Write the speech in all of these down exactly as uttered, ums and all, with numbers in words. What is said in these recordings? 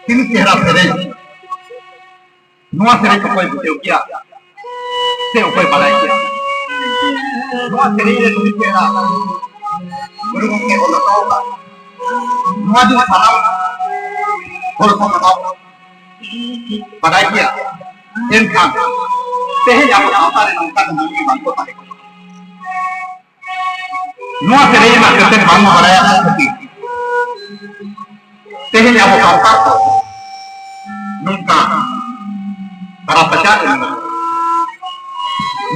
ᱛᱤᱱᱟᱹᱜ ᱪᱮᱦᱨᱟ ᱥᱮᱨᱮᱧ᱾ ᱱᱚᱣᱟ ᱥᱮᱨᱮᱧ ᱚᱠᱚᱭ ᱵᱩᱡᱷᱟᱹᱣ ᱠᱮᱭᱟ ᱥᱮ ᱚᱠᱚᱭ ᱵᱟᱲᱟᱭ ᱠᱮᱭᱟ? ᱱᱚᱣᱟ ᱥᱮᱨᱮᱧ ᱨᱮ ᱱᱩᱭ ᱪᱮᱦᱨᱟ ᱜᱩᱨᱩ ᱜᱚᱢᱠᱮ ᱚᱞ ᱦᱚᱴᱚ ᱟᱠᱟᱫ, ᱱᱚᱣᱟ ᱡᱩᱫᱤ ᱥᱟᱱᱟᱢ ᱦᱚᱲ ᱠᱚ ᱢᱟᱱᱟᱣ ᱵᱟᱰᱟᱭ ᱠᱮᱭᱟ, ᱮᱱᱠᱷᱟᱱ ᱛᱮᱦᱮᱧ ᱟᱵᱚ ᱥᱟᱶᱛᱟ ᱨᱮ ᱱᱚᱝᱠᱟ ᱫᱚ ᱢᱟᱹᱱᱢᱤ ᱵᱟᱝ ᱠᱚ ᱛᱟᱦᱮᱸ ᱠᱚᱜᱼᱟ᱾ ᱱᱚᱣᱟ ᱥᱮᱨᱮᱧ ᱨᱮᱱᱟᱜ ᱠᱟᱛᱷᱟ ᱵᱟᱝ ᱵᱟᱲᱟᱭ ᱠᱷᱟᱹᱛᱤᱨ ᱛᱮᱦᱮᱧ ᱟᱵᱚ ᱥᱟᱱᱛᱟᱲ ᱠᱚ ᱱᱚᱝᱠᱟ ᱦᱟᱨᱟ ᱯᱟᱪᱟᱨ ᱨᱮ ᱢᱮᱱᱟᱜ ᱵᱚᱱᱟ᱾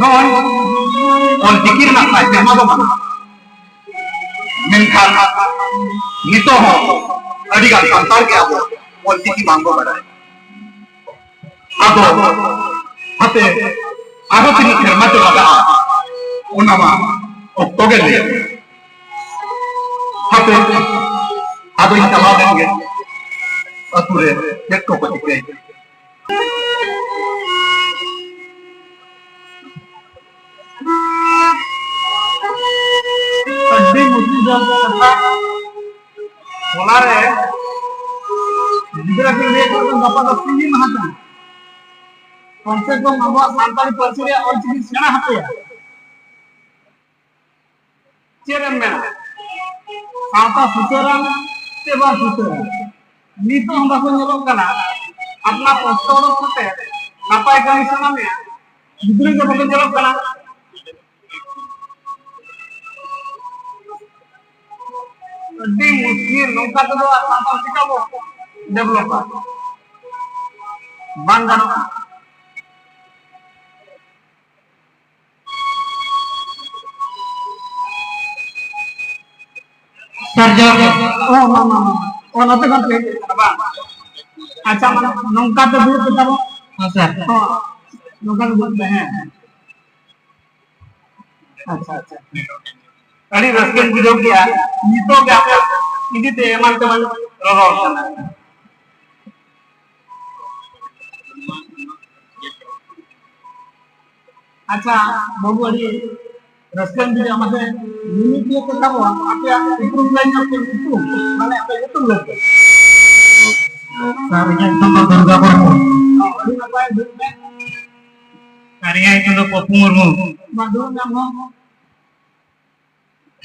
ᱱᱚᱜᱼᱚᱭ ᱚᱞᱪᱤᱠᱤ ᱨᱮᱱᱟᱜ ᱥᱟᱭ ᱥᱮᱨᱢᱟ ᱫᱚ ᱵᱟᱝ, ᱢᱮᱱᱠᱷᱟᱱ ᱱᱤᱛᱚᱜ ᱦᱚᱸ ᱟᱹᱰᱤᱜᱟᱱ ᱥᱟᱱᱛᱟᱲ ᱜᱮ ᱟᱵᱚ ᱚᱞᱪᱤᱠᱤ ᱵᱟᱝ ᱵᱚ ᱵᱟᱲᱟᱭᱟ᱾ ᱟᱫᱚ ᱦᱟᱯᱮ ᱟᱨᱦᱚᱸ ᱛᱤᱱᱟᱹᱜ ᱥᱮᱨᱢᱟ ᱪᱚ ᱞᱟᱜᱟᱜᱼᱟ, ᱚᱱᱟ ᱢᱟ ᱚᱠᱛᱚ ᱜᱮ ᱞᱟᱹᱭᱟ᱾ ᱦᱟᱯᱮ ᱟᱫᱚᱧ ᱪᱟᱞᱟᱣ ᱞᱮᱱ ᱜᱮ ᱟᱹᱛᱩ ᱨᱮ ᱪᱮᱫ ᱠᱚᱠᱚ ᱪᱤᱠᱟᱹᱭ᱾ ᱟᱹᱰᱤ ᱢᱩᱥᱠᱤᱞ ᱠᱟᱛᱷᱟ᱾ ᱦᱚᱞᱟ ᱨᱮ ᱜᱤᱫᱽᱨᱟᱹ ᱠᱚ ᱞᱟᱹᱭ ᱠᱚ ᱜᱟᱯᱟ ᱫᱚ ᱥᱤᱸᱜᱤ ᱢᱟᱦᱟ ᱠᱟᱱᱟ, ᱠᱚᱢ ᱥᱮ ᱠᱚᱢ ᱟᱵᱚᱣᱟᱜ ᱥᱟᱱᱛᱟᱲᱤ ᱯᱟᱹᱨᱥᱤ ᱨᱮᱭᱟᱜ ᱚᱞ ᱪᱤᱠᱤ ᱥᱮᱬᱟ ᱦᱟᱯᱮᱭᱟ᱾ ᱪᱮᱫ ᱮᱢ ᱢᱮᱱᱟ? ᱥᱟᱶᱛᱟ ᱥᱩᱥᱟᱹᱨᱟᱢ ᱥᱮ ᱵᱟᱝ ᱥᱩᱥᱟᱹᱨᱟᱢ? ᱱᱤᱛᱚᱜ ᱦᱚᱸ ᱵᱟᱠᱚ ᱧᱮᱞᱚᱜ ᱠᱟᱱᱟ᱾ ᱟᱯᱱᱟᱨ ᱠᱚᱥᱴᱚ ᱚᱰᱚᱠ ᱠᱟᱛᱮ ᱱᱟᱯᱟᱭ ᱠᱟᱹᱢᱤ ᱥᱟᱱᱟ ᱢᱮᱭᱟ, ᱜᱤᱫᱽᱨᱟᱹ ᱜᱮ ᱵᱟᱠᱚ ᱧᱮᱞᱚᱜ ᱠᱟᱱᱟ᱾ ᱟᱹᱰᱤ ᱢᱩᱥᱠᱤᱞ, ᱱᱚᱝᱠᱟ ᱛᱮᱫᱚ ᱟᱨ ᱥᱟᱶᱛᱟ ᱪᱤᱠᱟ ᱵᱚ ᱰᱮᱵᱷᱞᱚᱯᱟ? ᱵᱟᱝ ᱜᱟᱱᱚᱜᱼᱟ᱾ ᱥᱟᱨᱡᱚᱢ᱾ ᱚ, ᱚᱱᱟ, ᱚᱱᱟ, ᱚᱱᱟ᱾ ᱚ, ᱱᱚᱛᱮ ᱠᱷᱚᱱ ᱯᱮ ᱦᱮᱡ ᱟᱠᱟᱱᱟ ᱵᱟᱝ? ᱟᱪᱪᱷᱟ, ᱢᱟᱱᱮ ᱱᱚᱝᱠᱟ ᱛᱮ ᱫᱩᱲᱩᱵ ᱯᱮ ᱛᱟᱵᱚ᱾ ᱦᱮᱸ, ᱥᱟᱨ᱾ ᱦᱚᱸ, ᱱᱚᱝᱠᱟ ᱛᱮ ᱫᱩᱲᱩᱵ ᱯᱮ, ᱦᱮᱸ᱾ ᱟᱪᱪᱷᱟ, ᱟᱪᱪᱷᱟ᱾ ᱟᱹᱰᱤ ᱨᱟᱹᱥᱠᱟᱹᱧ ᱵᱩᱡᱷᱟᱹᱣ ᱠᱮᱜᱼᱟ᱾ ᱱᱤᱛᱚᱜ ᱜᱮ ᱟᱯᱮ ᱤᱫᱤ ᱛᱮ ᱮᱢᱟᱱ ᱛᱮᱢᱟᱱ ᱨᱚᱨᱚᱲ ᱠᱟᱱᱟ᱾ ᱟᱪᱪᱷᱟ ᱵᱟᱹᱵᱩ, ᱟᱹᱰᱤ ᱨᱟᱹᱥᱠᱟᱹᱧ ᱵᱩᱡᱷᱟᱹᱣᱟ᱾ ᱢᱟᱥᱮ ᱢᱤᱢᱤᱫ ᱜᱮ ᱠᱟᱛᱷᱟ ᱵᱚᱱ, ᱟᱯᱮᱭᱟᱜ ᱩᱯᱨᱩᱢ ᱞᱟᱹᱭ ᱧᱚᱜ ᱯᱮ, ᱧᱩᱛᱩᱢ, ᱢᱟᱱᱮ ᱟᱯᱮ ᱧᱩᱛᱩᱢ ᱞᱟᱹᱭ ᱯᱮ᱾ ᱥᱟᱨ, ᱤᱧᱟᱹᱜ ᱧᱩᱛᱩᱢ ᱫᱚ ᱫᱩᱨᱜᱟ ᱢᱩᱨᱢᱩ᱾ ᱦᱚᱸ, ᱟᱹᱰᱤ ᱱᱟᱯᱟᱭ, ᱫᱩᱲᱩᱵ ᱢᱮ᱾ ᱥᱟᱨ, ᱤᱧᱟᱹᱜ ᱧᱩᱛᱩᱢ ᱫᱚ ᱯᱚᱯᱩ ᱢᱩᱨᱢᱩ᱾ ᱢᱟ ᱫᱩᱲᱩᱵ ᱢᱮ ᱟᱢ ᱦᱚᱸ᱾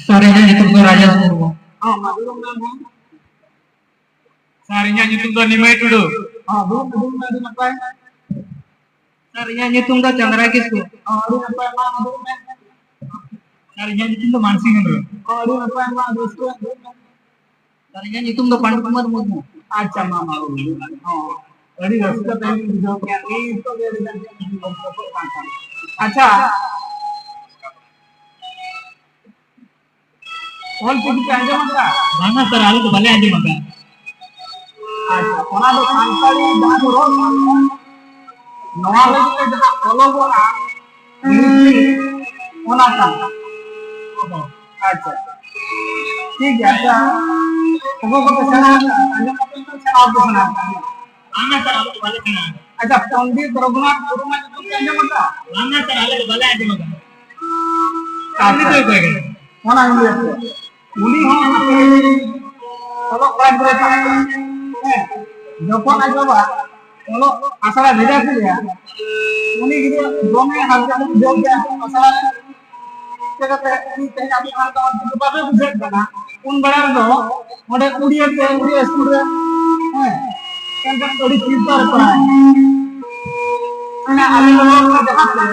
ᱥᱟᱨ, ᱤᱧᱟᱹᱜ ᱧᱩᱛᱩᱢ ᱫᱚ ᱨᱟᱡᱮᱥ ᱢᱩᱨᱢᱩ᱾ ᱦᱚᱸ, ᱢᱟ ᱫᱩᱲᱩᱵ ᱢᱮ ᱟᱢ ᱦᱚᱸ᱾ ᱥᱟᱨ, ᱤᱧᱟᱹᱜ ᱧᱩᱛᱩᱢ ᱫᱚ ᱱᱤᱢᱟᱹᱭ ᱴᱩᱰᱩ᱾ ᱦᱚᱸ, ᱫᱩᱲᱩᱵ ᱢᱮ, ᱫᱩᱲᱩᱵ ᱢᱮ, ᱟᱹᱰᱤ ᱱᱟᱯᱟᱭ᱾ ᱥᱟᱨ, ᱤᱧᱟᱹᱜ ᱧᱩᱛᱩᱢ ᱫᱚ ᱪᱟᱸᱫᱽᱨᱟ ᱠᱤᱥᱠᱩ᱾ ᱦᱚᱸ, ᱟᱹᱰᱤ ᱱᱟᱯᱟᱭ, ᱢᱟ ᱫᱩᱲᱩᱵ ᱢᱮ᱾ ᱥᱟᱨ, ᱤᱧᱟᱹᱜ ᱧᱩᱛᱩᱢ ᱫᱚ ᱢᱟᱱᱥᱤᱝ ᱦᱮᱢᱵᱨᱚᱢ᱾ ᱦᱚᱸ, ᱟᱹᱰᱤ ᱱᱟᱯᱟᱭ, ᱢᱟ ᱫᱩᱲᱩᱵ ᱢᱮ, ᱫᱩᱲᱩᱵ ᱢᱮ᱾ ᱥᱟᱨ, ᱤᱧᱟᱹᱜ ᱧᱩᱛᱩᱢ ᱫᱚ ᱯᱟᱱᱰᱩ ᱠᱩᱢᱟᱨ ᱢᱩᱨᱢᱩ᱾ ᱟᱪᱪᱷᱟ, ᱢᱟ, ᱢᱟ, ᱩᱰᱩᱠ ᱢᱮ᱾ ᱦᱚᱸ, ᱟᱹᱰᱤ ᱨᱟᱹᱥᱠᱟᱹ ᱛᱮᱞᱤᱧ ᱵᱩᱡᱷᱟᱹᱣ ᱠᱮᱜᱼᱟ᱾ ᱱᱤᱛᱚᱜ ᱜᱮ ᱟᱹᱰᱤ ᱜᱟᱱ ᱪᱮᱫ ᱵᱚᱱ ᱠᱷᱚᱡᱚᱜ ᱠᱟᱱ ᱛᱟᱦᱮᱸᱫ᱾ ᱟᱪᱪᱷᱟ, ᱚᱞ ᱪᱤᱠᱤ ᱯᱮ ᱟᱸᱡᱚᱢ ᱟᱠᱟᱫᱟ? ᱵᱟᱝᱟ ᱥᱟᱨ, ᱟᱞᱮ ᱫᱚ ᱵᱟᱞᱮ ᱟᱸᱡᱚᱢ ᱟᱠᱟᱫᱟ᱾ ᱟᱪᱪᱷᱟ, ᱚᱱᱟ ᱫᱚ ᱥᱟᱱᱛᱟᱲᱤ ᱡᱟᱦᱟᱸ ᱠᱚ ᱨᱚᱲ ᱠᱟᱱᱟ, ᱱᱚᱣᱟ ᱞᱟᱹᱜᱤᱫ ᱛᱮ ᱡᱟᱦᱟᱸ ᱚᱞᱚᱜᱚᱜᱼᱟ, ᱞᱤᱯᱤ, ᱚᱱᱟ ᱠᱟᱱᱟ᱾ ᱟᱪᱪᱷᱟ, ᱴᱷᱤᱠ ᱜᱮᱭᱟ᱾ ᱟᱪᱪᱷᱟ, ᱚᱠᱚᱭ ᱠᱚᱯᱮ ᱥᱮᱬᱟ ᱟᱠᱟᱫᱟ? ᱟᱸᱡᱚᱢ ᱠᱟᱛᱮ ᱯᱮ ᱥᱮᱬᱟ ᱟᱯᱮ ᱥᱮᱬᱟ ᱟᱠᱟᱫᱟ? ᱵᱟᱝᱟ ᱥᱟᱨ, ᱟᱞᱮ ᱫᱚ ᱵᱟᱞᱮ ᱥᱮᱬᱟ ᱟᱠᱟᱫᱟ᱾ ᱟᱪᱪᱷᱟ, ᱯᱚᱱᱰᱤᱛ ᱨᱚᱜᱷᱩᱱᱟᱛᱷ ᱢᱩᱨᱢᱩᱣᱟᱜ ᱧᱩᱛᱩᱢ ᱯᱮ ᱟᱸᱡᱚᱢ ᱟᱠᱟᱫᱟ? ᱵᱟᱝᱟ ᱥᱟᱨ, ᱟᱞᱮ ᱫᱚ ᱵᱟᱞᱮ ᱟᱸᱡᱚᱢ ᱟᱠᱟᱫᱟ᱾ ᱟᱪᱪᱷᱟ, ᱩᱱᱤ ᱫᱚ ᱚᱠᱚᱭ ᱠᱟᱱᱟᱭ? ᱚᱱᱟ ᱤᱧ ᱞᱟᱹᱭ ᱟᱯᱮᱭᱟ᱾ ᱩᱱᱤ ᱦᱚᱸ ᱚᱱᱟ ᱠᱚᱞᱮᱡᱽ ᱨᱮ ᱚᱞᱚᱜ ᱯᱟᱲᱦᱟᱜ ᱜᱤᱫᱽᱨᱟᱹ ᱛᱟᱦᱮᱸ ᱠᱟᱱᱟ᱾ ᱦᱮᱸ, ᱡᱚᱠᱷᱚᱱ ᱟᱡ ᱵᱟᱵᱟ ᱚᱞᱚᱜ ᱟᱥᱲᱟ ᱵᱷᱮᱡᱟ ᱠᱮᱫᱮᱭᱟ, ᱩᱱᱤ ᱜᱤᱫᱽᱨᱟᱹ ᱫᱚᱢᱮ ᱦᱟᱨᱠᱮᱛ ᱵᱩᱡᱷᱟᱹᱣ ᱠᱮᱫᱟ ᱟᱥᱲᱟ ᱨᱮ᱾ ᱪᱤᱠᱟᱹᱛᱮ ᱩᱱᱤ ᱛᱮᱦᱮᱧ ᱟᱵᱚ ᱥᱟᱱᱛᱟᱲ ᱛᱮ ᱵᱟᱵᱮ ᱵᱩᱡᱷᱟᱹᱣᱮᱫ ᱠᱟᱱᱟ? ᱩᱱ ᱵᱮᱲᱟ ᱨᱮᱫᱚ ᱚᱸᱰᱮ ᱩᱲᱤᱭᱟ ᱛᱮ, ᱩᱲᱤᱭᱟ ᱥᱠᱩᱞ ᱨᱮ, ᱦᱮᱸ, ᱮᱱᱠᱷᱟᱱ ᱟᱹᱰᱤ ᱪᱤᱱᱛᱟᱹ ᱨᱮ ᱯᱟᱲᱟᱣ ᱮᱱᱟ᱾ ᱢᱟᱱᱮ ᱟᱞᱮ ᱫᱚ ᱡᱟᱦᱟᱸ ᱛᱮ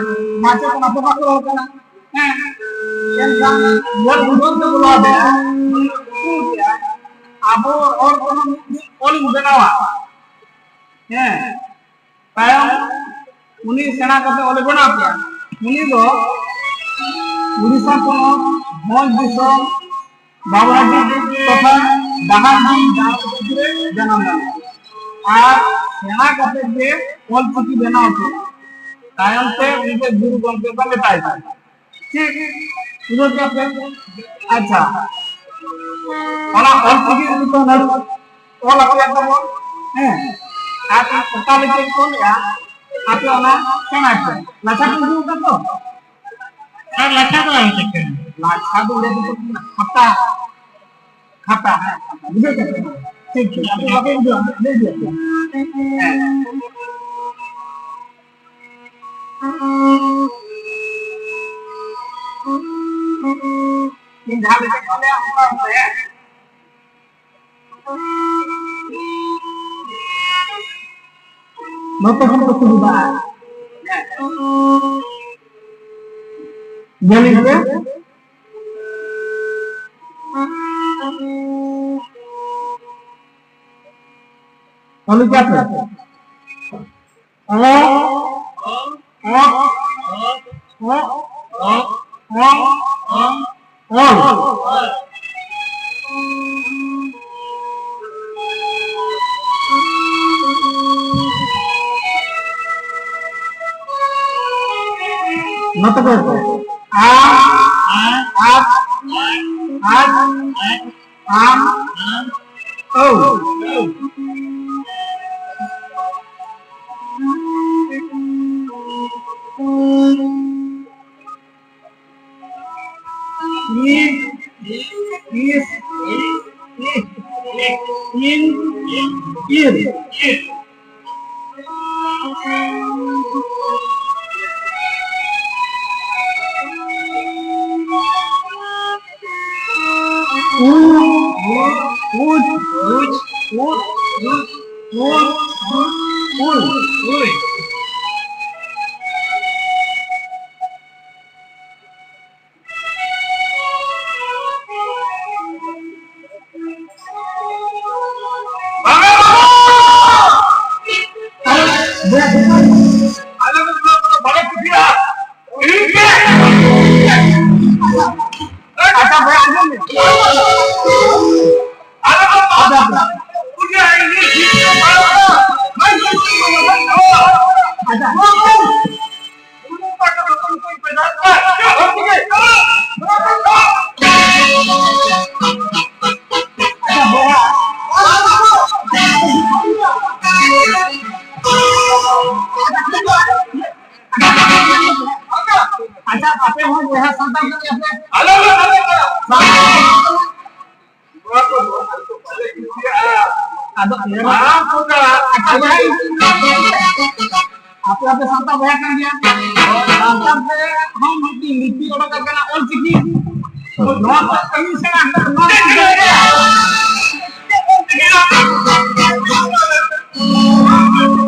ᱢᱟᱪᱮᱫ ᱚᱱᱟ ᱠᱚ ᱵᱟᱠᱚ ᱨᱚᱲ ᱠᱟᱱᱟ᱾ ᱦᱮᱸ, ᱮᱱᱠᱷᱟᱱ ᱧᱮᱞ ᱵᱩᱡᱷᱟᱹᱣ ᱛᱮ ᱵᱚᱞᱚ ᱟᱫᱮᱭᱟ, ᱩᱱᱤ ᱫᱚ ᱠᱩᱠᱢᱩ ᱠᱮᱫᱟ, ᱟᱵᱚ ᱦᱚᱲ ᱠᱚᱦᱚᱸ ᱢᱤᱫ ᱫᱤᱱ ᱚᱞᱤᱧ ᱵᱮᱱᱟᱣᱟ᱾ ᱦᱮᱸ, ᱛᱟᱭᱚᱢ ᱩᱱᱤ ᱥᱮᱬᱟ ᱠᱟᱛᱮ ᱚᱞᱮ ᱵᱮᱱᱟᱣ ᱠᱮᱫᱟ᱾ ᱩᱱᱤ ᱫᱚ ᱩᱲᱤᱥᱥᱟ ᱯᱚᱱᱚᱛ ᱵᱷᱚᱸᱡᱽ ᱫᱤᱥᱚᱢ ᱵᱟᱵᱩᱨᱟᱴᱤ ᱴᱚᱴᱷᱟ ᱰᱟᱦᱟᱨᱰᱤ ᱜᱟᱶ ᱨᱮ ᱡᱟᱱᱟᱢ ᱞᱮᱱᱟ᱾ ᱟᱨ ᱥᱮᱬᱟ ᱠᱟᱛᱮ ᱜᱮ ᱚᱞ ᱪᱤᱠᱤ ᱵᱮᱱᱟᱣ ᱠᱮᱫᱟ᱾ ᱛᱟᱭᱚᱢ ᱛᱮ ᱩᱱᱤ ᱫᱚ ᱜᱩᱨᱩ ᱜᱚᱢᱠᱮ ᱠᱚ ᱢᱮᱛᱟᱭ ᱠᱟᱱᱟ᱾ ᱴᱷᱤᱠ, ᱵᱩᱡᱷᱟᱹᱣ ᱠᱮᱫᱟ ᱯᱮ? ᱟᱪᱪᱷᱟ, ᱚᱱᱟ ᱚᱞ ᱪᱤᱠᱤ ᱨᱮᱫᱚ ᱱᱟᱹᱲᱩ ᱚᱞ ᱟᱯᱮᱭᱟ ᱛᱟᱵᱚᱱ, ᱦᱮᱸ, ᱟᱨ ᱚᱠᱟ ᱞᱮᱠᱟ ᱠᱚ ᱞᱟᱹᱭᱟ, ᱟᱯᱮ ᱚᱱᱟ ᱥᱮᱬᱟ ᱯᱮ᱾ ᱞᱟᱪᱷᱟ ᱯᱮ ᱩᱫᱩᱜ ᱟᱠᱟᱫ ᱫᱚ? ᱟᱨ ᱞᱟᱪᱷᱟ ᱫᱚ ᱵᱟᱝ ᱞᱟᱪᱷᱟ ᱠᱟᱱᱟ᱾ ᱞᱟᱪᱷᱟ ᱫᱚ ᱚᱸᱰᱮ ᱫᱚᱠᱚ ᱢᱮᱱᱟ ᱠᱷᱟᱛᱟ᱾ ᱠᱷᱟᱛᱟ, ᱦᱮᱸ, ᱠᱷᱟᱛᱟ᱾ ᱵᱩᱡᱷᱟᱹᱣ ᱠᱮᱫ ᱯᱮ? ᱴᱷᱤᱠ, ᱴᱷᱤᱠ᱾ ᱟᱯᱮ ᱵᱟᱯᱮ ᱵᱩᱡᱷᱟᱹᱣᱟ, ᱞᱟᱹᱭ ᱫᱤᱭᱟ ᱯᱮ᱾ ᱦᱮᱸ᱾ ᱤᱧ ᱡᱟᱦᱟᱸ ᱞᱮᱠᱟᱧ ᱚᱞᱮᱜᱼᱟ, ᱚᱱᱠᱟ ᱚᱞ ᱢᱮ, ᱦᱮᱸ᱾ ᱱᱚᱛᱮ ᱠᱷᱚᱱ ᱠᱚ ᱥᱩᱨᱩᱜᱼᱟ᱾ ᱧᱮᱞ ᱤᱫᱤ ᱯᱮ᱾ ᱚᱞ ᱤᱫᱤ ᱯᱮ᱾ ᱚ, ᱚ, ᱚ, ᱚ, ᱚ, ᱚ, ᱚᱞ᱾ ᱱᱚᱛᱮ ᱠᱚ ᱟ, ᱟ, ᱟ, ᱟ, ᱟᱢ, ᱳ᱾ ᱤ, ᱤᱥ, ᱤ, ᱤᱱ, ᱤᱨ᱾ ᱩ, ᱩ, ᱩᱪ, ᱩᱪ, ᱩᱪ, ᱩᱪ, ᱩᱪ, ᱩᱪ, ᱩᱪ᱾ ᱟᱪᱪᱷᱟ, ᱟᱯᱮ ᱦᱚᱸ ᱵᱚᱭᱦᱟ ᱥᱟᱱᱛᱟᱲ ᱠᱟᱱ ᱜᱮᱭᱟ ᱯᱮ? ᱟᱞᱮ ᱦᱚᱸ ᱥᱟᱱᱛᱟᱲ ᱠᱟᱱᱟ᱾ ᱱᱚᱣᱟ ᱠᱚ, ᱱᱚᱣᱟ ᱠᱚ ᱵᱟᱞᱮ ᱠᱩᱥᱤᱭᱟᱜᱼᱟ᱾ ᱟᱫᱚ ᱟᱢ ᱠᱚ ᱫᱚ ᱟᱪᱪᱷᱟ, ᱵᱷᱟᱭ, ᱟᱯᱮ ᱦᱚᱸᱯᱮ ᱥᱟᱱᱛᱟᱲ ᱵᱚᱭᱦᱟ ᱠᱟᱱ ᱜᱮᱭᱟ᱾ ᱥᱟᱱᱛᱟᱲ ᱛᱮ ᱦᱚᱸ ᱢᱤᱫᱴᱤᱡ ᱞᱤᱯᱤ ᱚᱰᱚᱠ ᱟᱠᱟᱱᱟ, ᱚᱞ ᱪᱤᱠᱤ᱾ ᱱᱚᱣᱟ ᱠᱚ ᱠᱟᱹᱢᱤ ᱥᱮᱬᱟ ᱠᱟᱛᱮ ᱱᱚᱣᱟ ᱠᱚ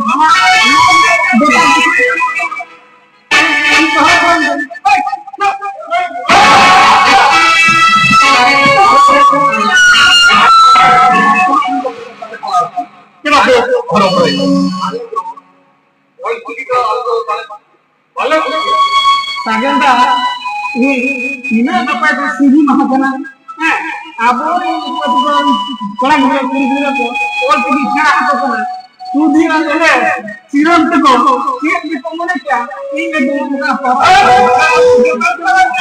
ᱱᱚᱣᱟ ᱪᱮᱫᱟᱜ ᱯᱮ ᱦᱚᱨᱚ ᱵᱚᱨᱚᱭᱮᱫᱟ? ᱥᱟᱜᱮᱱ ᱫᱟ, ᱤᱧ ᱛᱤᱱᱟᱹᱜ ᱱᱟᱯᱟᱭ ᱛᱮ ᱥᱤᱵᱤᱞ ᱢᱟᱦᱟ ᱠᱟᱱᱟ᱾ ᱦᱮᱸ, ᱟᱵᱚ ᱨᱮᱱ ᱠᱚᱲᱟ ᱜᱤᱫᱽᱨᱟᱹ, ᱠᱩᱲᱤ ᱜᱤᱫᱽᱨᱟᱹ ᱠᱚ ᱚᱞ ᱪᱤᱠᱤ ᱥᱮᱬᱟ ᱟᱠᱚ ᱠᱟᱱᱟ᱾ ᱥᱩᱫᱷᱤᱨ ᱟᱨ ᱮᱞᱮᱥ ᱥᱤᱨᱚᱱ ᱛᱮᱠᱚ ᱪᱮᱫ ᱜᱮᱠᱚ ᱢᱚᱱᱮ ᱠᱮᱭᱟ, ᱤᱧ ᱜᱮ ᱫᱩᱲᱩᱵ ᱠᱟᱱᱟ᱾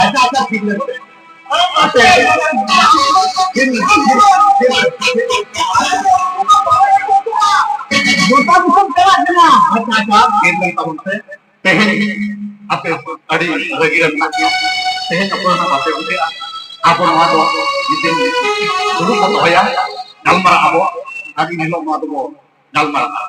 ᱟᱪᱪᱷᱟ, ᱟᱪᱪᱷᱟ, ᱴᱷᱤᱠ ᱜᱮᱭᱟ᱾ ᱟᱪᱪᱷᱟ, ᱴᱷᱤᱠ ᱜᱮᱭᱟ᱾ ᱜᱚᱴᱟ ᱫᱤᱥᱚᱢ ᱪᱟᱞᱟᱜ ᱠᱟᱱᱟ᱾ ᱟᱪᱪᱷᱟ, ᱟᱪᱪᱷᱟ, ᱴᱷᱤᱠ ᱜᱮᱭᱟ, ᱛᱟᱵᱚᱱ ᱯᱮ᱾ ᱛᱮᱦᱮᱧ ᱟᱯᱮ ᱟᱹᱰᱤ ᱨᱟᱹᱜᱤ ᱨᱮ ᱢᱮᱱᱟᱜ ᱯᱮᱭᱟ᱾ ᱛᱮᱦᱮᱧ ᱚᱠᱚᱭ ᱦᱚᱸ ᱵᱟᱯᱮ ᱵᱩᱡᱷᱟᱹᱜᱼᱟ᱾ ᱟᱵᱚ ᱱᱚᱣᱟ ᱫᱚ ᱢᱤᱫᱴᱮᱱ ᱫᱩᱲᱩᱵ ᱵᱚ ᱫᱚᱦᱚᱭᱟ, ᱜᱟᱞᱢᱟᱨᱟᱜ ᱟᱵᱚ, ᱟᱨ ᱤᱱ ᱦᱤᱞᱳᱜ ᱱᱚᱣᱟ ᱫᱚᱵᱚ ᱜᱟᱞᱢᱟᱨᱟᱜᱼᱟ᱾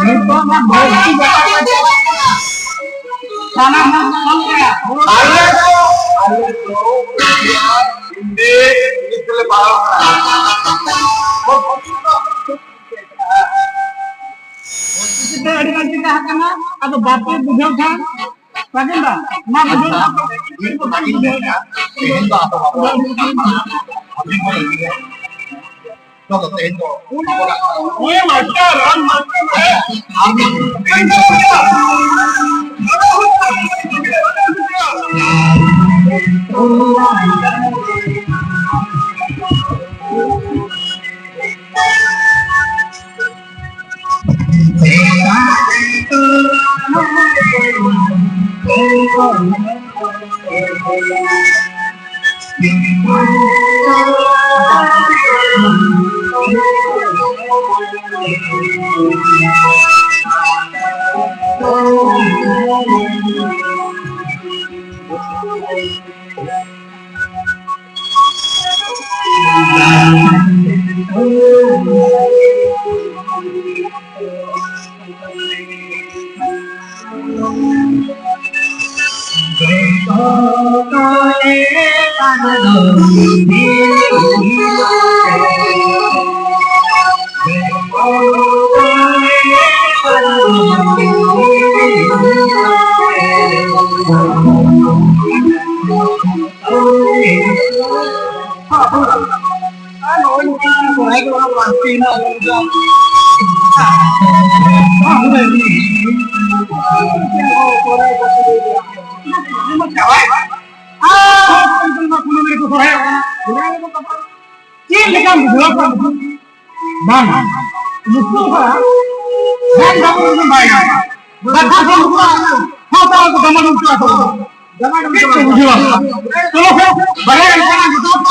ᱱᱤᱛᱚᱜ ᱢᱟ ᱵᱷᱟᱹᱨᱛᱤ ᱡᱟᱠᱟᱛ ᱨᱮ ᱪᱟᱞᱟᱜ ᱠᱟᱱᱟ᱾ ᱥᱟᱱᱟᱢ ᱦᱚᱲ ᱠᱚ ᱚᱞ ᱠᱟᱱᱟ᱾ ᱟᱞᱮ ᱫᱚ, ᱟᱞᱮ ᱫᱚ ᱦᱤᱱᱫᱤ, ᱤᱝᱞᱤᱥ ᱛᱮᱞᱮ ᱯᱟᱲᱦᱟᱣ ᱠᱟᱱᱟ᱾ ᱚᱞᱪᱤᱠᱤ ᱛᱮ ᱟᱹᱰᱤ ᱜᱟᱱ ᱪᱤᱠᱟ ᱟᱠᱟᱱᱟ, ᱟᱫᱚ ᱵᱟᱯᱮ ᱵᱩᱡᱷᱟᱹᱣ ᱠᱷᱟᱱ ᱨᱟᱡᱮᱱ ᱫᱟ, ᱢᱟ ᱵᱩᱡᱷᱟᱹᱣ ᱟᱪᱪᱷᱟ, ᱢᱤᱫ ᱠᱟᱛᱷᱟ ᱜᱤᱧ ᱢᱮᱱᱟ, ᱛᱮᱦᱮᱧ ᱫᱚ ᱟᱵᱚ ᱵᱟᱵᱚᱱ ᱜᱟᱞᱢᱟᱨᱟᱜᱼᱟ᱾ ᱟᱹᱵᱤᱱ ᱦᱚᱸ ᱞᱟᱹᱭ ᱵᱤᱱ᱾ ᱱᱚᱣᱟ ᱫᱚ ᱛᱮᱦᱮᱧ ᱫᱚ ᱟᱵᱚᱱᱟᱜ ᱦᱳᱭ, ᱢᱟᱥᱴᱟᱨ, ᱟᱢ ᱢᱟᱥᱴᱟᱨ ᱦᱮᱸ᱾ ᱟᱪᱪᱷᱟ, ᱟᱢ ᱢᱤᱫ ᱢᱤᱫ ᱟᱨ ᱱᱚᱜᱼᱚᱭ ᱱᱚᱝᱠᱟ ᱥᱚᱨᱦᱟᱭ ᱠᱚ ᱵᱟᱝ ᱦᱩᱭᱱᱟ, ᱱᱚᱝᱠᱟ ᱵᱟᱝ ᱦᱩᱭᱱᱟ᱾ ᱪᱟᱵᱟᱭᱮᱱᱟ᱾ ᱟᱨ ᱦᱚᱸ ᱠᱚᱭᱮᱠ ᱫᱤᱱ ᱢᱟ ᱠᱩᱱᱟᱹᱢᱤ ᱨᱮᱠᱚ ᱥᱚᱨᱦᱟᱭᱚᱜ ᱠᱟᱱᱟ᱾ ᱪᱮᱫ ᱞᱮᱠᱟᱢ ᱵᱩᱡᱷᱟᱹᱣ ᱠᱚᱣᱟ? ᱵᱟᱝ, ᱱᱩᱠᱩ ᱦᱚᱲ ᱵᱟᱝ ᱵᱟᱵᱚᱱ ᱵᱟᱭ ᱜᱟᱱᱚᱜᱼᱟ᱾ ᱠᱟᱛᱷᱟ ᱠᱚ ᱱᱩᱠᱩ ᱥᱟᱶᱛᱟ ᱠᱚ ᱫᱚᱢᱚᱱ ᱦᱚᱪᱚ ᱟᱠᱚ᱾ ᱪᱮᱫ ᱠᱚ ᱵᱩᱡᱷᱟᱹᱣᱟ? ᱪᱚᱞᱚ ᱠᱚ ᱵᱟᱲᱟᱭ ᱞᱮᱠᱟᱱᱟᱜ ᱡᱚᱛᱚ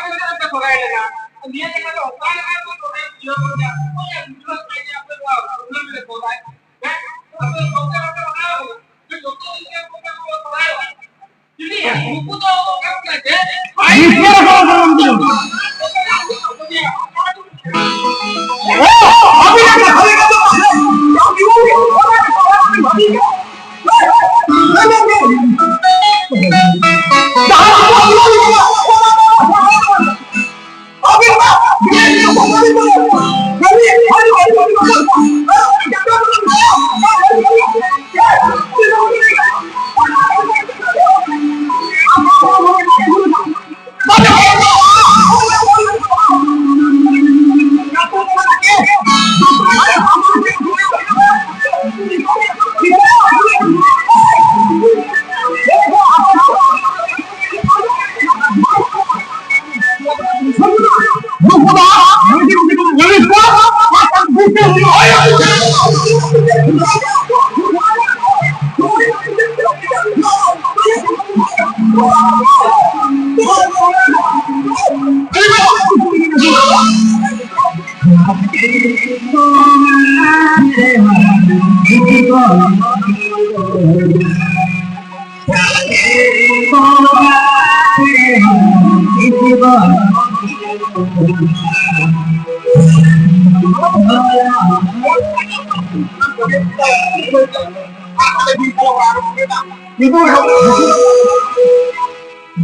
ᱠᱚ ᱞᱮᱠᱟ ᱛᱮ ᱥᱚᱨᱦᱟᱭ ᱞᱮᱱᱟ, ᱱᱤᱭᱟᱹ ᱡᱟᱭᱜᱟ ᱫᱚ ᱚᱠᱟ ᱞᱮᱠᱟ ᱛᱮ ᱥᱚᱨᱦᱟᱭ ᱵᱩᱡᱷᱟᱹᱣ ᱠᱚ ᱧᱟᱢ, ᱚᱠᱚᱭᱟᱜ ᱵᱩᱡᱷᱟᱹᱣ ᱠᱚ ᱧᱟᱢ, ᱚᱠᱚᱭᱟᱜ ᱵᱩᱡᱷᱟᱹᱣ ᱠᱚ ᱧᱟᱢ, ᱦᱮᱸ? ᱟᱯᱮ ᱫᱚ ᱚᱠᱟ ᱞᱮᱠᱟ ᱯᱮ ᱢᱟᱱᱟᱣ ᱠᱟᱫᱟ? ᱡᱚᱛᱚ ᱜᱤᱫᱽᱨᱟᱹ ᱠᱚ ᱥᱚᱨᱦᱟᱭᱚᱜᱼᱟ᱾ ᱡᱩᱫᱤ ᱩᱱᱠᱩ ᱫᱚ ᱚᱠᱟ ᱠᱟᱱᱟ ᱡᱮ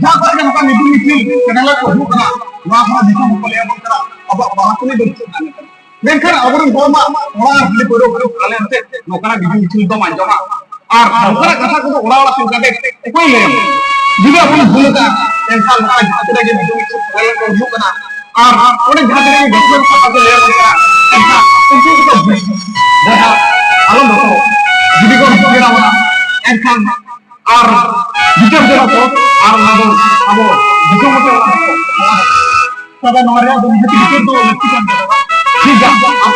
ᱡᱟᱦᱟᱸ ᱠᱚᱨᱮ ᱜᱮ ᱱᱚᱝᱠᱟ ᱢᱤᱴᱤᱝ ᱢᱤᱪᱷᱤᱞ ᱠᱮᱱᱮᱞ ᱠᱚ ᱦᱩᱭᱩᱜ ᱠᱟᱱᱟ, ᱱᱚᱣᱟ ᱠᱚᱨᱮ ᱫᱤᱥᱚᱢ ᱦᱚᱲ ᱠᱚ ᱞᱟᱹᱭ ᱟᱵᱚᱱ ᱠᱟᱱᱟ, ᱟᱵᱚᱣᱟᱜ ᱵᱟᱦᱟ ᱠᱚᱞᱮ ᱵᱟᱹᱲᱛᱤᱜ ᱠᱟᱱ ᱜᱮᱭᱟ᱾ ᱢᱮᱱᱠᱷᱟᱱ ᱟᱵᱚᱨᱮᱱ ᱦᱚᱲ ᱢᱟ ᱚᱲᱟᱜ ᱨᱮ ᱦᱟᱺᱰᱤ ᱯᱟᱹᱣᱨᱟᱹ ᱠᱚᱨᱮ ᱛᱟᱦᱮᱸ ᱞᱮᱱᱛᱮ ᱱᱚᱝᱠᱟᱱᱟᱜ ᱢᱤᱴᱤᱝ ᱢᱤᱪᱷᱤᱞ ᱫᱚᱢ ᱟᱸᱡᱚᱢᱟ᱾ ᱟᱨ ᱱᱚᱝᱠᱟᱱᱟᱜ ᱠᱟᱛᱷᱟ ᱠᱚᱫᱚ ᱚᱲᱟᱜ ᱚᱲᱟᱜ ᱥᱮᱱ ᱠᱟᱛᱮ ᱚᱠᱚᱭ ᱞᱟᱹᱭᱟᱢᱟ? ᱡᱩᱫᱤ ᱟᱵᱚ ᱵᱚᱱ ᱵᱷᱩᱞ ᱟᱠᱟᱫᱼᱟ, ᱮᱱᱠᱷᱟᱱ ᱱᱚᱝᱠᱟᱱᱟᱜ ᱡᱟᱦᱟᱸ ᱛᱤᱱᱟᱹᱜ ᱜᱮ ᱢᱤᱴᱤᱝ ᱢᱤᱪᱷᱤᱞ ᱠᱚ ᱦᱩᱭᱩᱜ ᱠᱟᱱᱟ, ᱟᱨ ᱚᱸᱰᱮ ᱡᱟᱦᱟᱸ ᱛᱤᱱᱟᱹᱜ ᱜᱮ ᱰᱟᱠᱛᱟᱨ ᱠᱟᱛᱷᱟ ᱠᱚ ᱞᱟᱹᱭ ᱟᱵᱚᱱ ᱠᱟᱱᱟ, ᱮᱱᱠᱷᱟᱱ ᱩᱱᱠᱩ ᱠᱚᱫᱚ ᱵᱷᱩᱞ ᱫᱟᱭᱟ ᱟᱞᱚᱢ ᱵᱚᱛᱚᱨᱚᱜ᱾ ᱡᱩᱫᱤ ᱠᱚ ᱵᱷᱩᱞ ᱠᱮᱫᱟ ᱵᱚᱱᱟ, ᱮᱱᱠᱷᱟᱱ ᱱᱚᱣᱟ ᱨᱮᱭᱟᱜ ᱫᱚ ᱱᱤᱦᱟᱹᱛ ᱵᱤᱪᱟᱹᱨ ᱫᱚ ᱞᱟᱹᱠᱛᱤ ᱠᱟᱱ ᱜᱮᱭᱟ᱾ ᱴᱷᱤᱠ ᱜᱮᱭᱟ, ᱟᱢ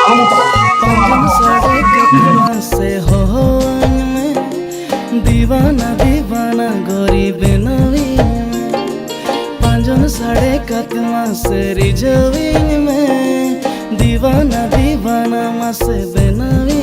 ᱟᱞᱚᱢ ᱥᱟᱰᱮ ᱠᱟᱛᱷᱟ ᱥᱮ ᱦᱚᱦᱚᱣᱟᱹᱧ ᱢᱮ, ᱫᱤᱣᱟᱱᱟ ᱫᱤᱣᱟᱱᱟ ᱜᱚᱨᱤ ᱵᱮᱱᱟᱣᱤᱧ ᱢᱮ᱾ ᱯᱟᱸᱡᱚᱱ ᱥᱟᱰᱮ ᱠᱟᱛᱮ ᱢᱟᱥᱮ ᱨᱤᱡᱷᱟᱹᱣᱤᱧ ᱢᱮ, ᱫᱤᱣᱟᱱᱟ ᱫᱤᱣᱟᱱᱟ ᱢᱟᱥᱮ ᱵᱮᱱᱟᱣᱤᱧ